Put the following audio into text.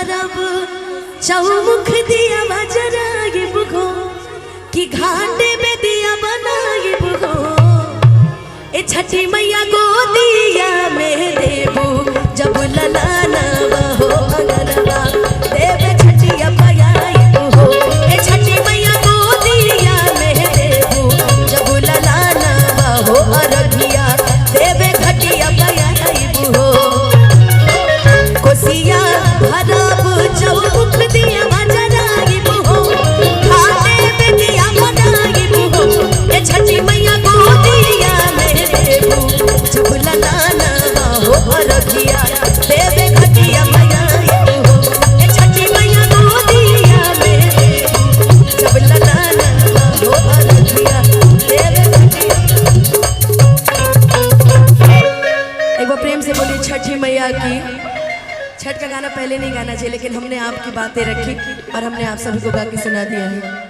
भरब चौमुख दिया बजराइब हो, कि घाटे में दिया बनाइब हो। ए छठी मैया गोदिया में देबू जब ललाना हो अंगनवा देवे छठिया पयाइब हो। ए छठी मैया गोदिया में देबू जब ललाना हो अरघिया देवे घटिया पयाइब हो। कोसिया भरब चौमुख दिया बजराइब हो, घाटे में दिया बनाइब हो। ए छठी मैया गोदिया में देबू जब ललाना हो अरघिया देवे घटिया पयाइब हो। ए छठी मैया गोदिया में देबू जब ललाना हो अरघिया देवे घटिया। एक बार प्रेम से बोलिए छठी मैया की। छठ का गाना पहले नहीं गाना चाहिए, लेकिन हमने आपकी बातें रखी और हमने आप सभी को गा के सुना दिया है।